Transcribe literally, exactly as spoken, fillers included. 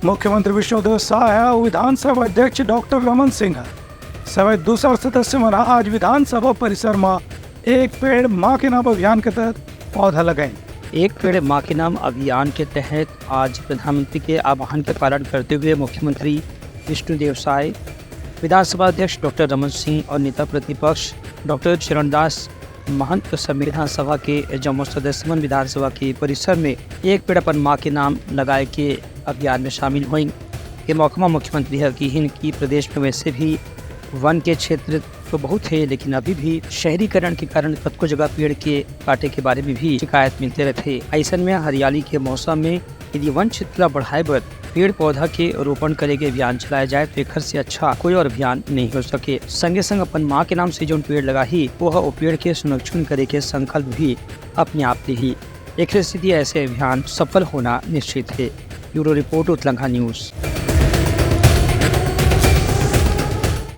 मुख्यमंत्री विष्णुदेव साय ह अउ विधानसभा अध्यक्ष डॉक्टर रमन सिंह ह समेत दूसर सदस्य मन ह आज विधानसभा परिसर म एक पेड़ मां के नाम अभियान के तहत पौधा लगाइन। एक पेड़ मां के नाम अभियान के तहत आज प्रधानमंत्री के आह्वान के पालन करते हुए मुख्यमंत्री विष्णुदेव साय, विधानसभा अध्यक्ष डॉक्टर रमन सिंह और नेता प्रतिपक्ष डॉक्टर चरणदास महंत समेत विधानसभा के जम्मो सदस्य मन विधानसभा के परिसर में एक पेड़ अपन मां के नाम लगाए के अभियान में शामिल होइन। ये मौका म मुख्यमंत्री ह किहिन कि प्रदेश में वैसे भी वन के क्षेत्र तो बहुत हे, लेकिन अभी भी शहरीकरण के कारण कतको जगह पेड़ के काटे के बारे में भी शिकायत मिलते रहथे। अइसन में हरियाली के मौसम में यदि वन क्षेत्र ला बढ़ाए बर पेड़ पौधा के रोपण करे के अभियान चलाए जाए, तो एखर से अच्छा कोई और अभियान नहीं हो सके। संगे संग अपन मां के नाम से जौन पेड़ लगाही, वो ह ओ पेड़ के संरक्षण करे के संकल्प भी अपने आप लेही। एखरे सेती ऐसे अभियान सफल होना निश्चित हे। Bureau report, Utlangha news.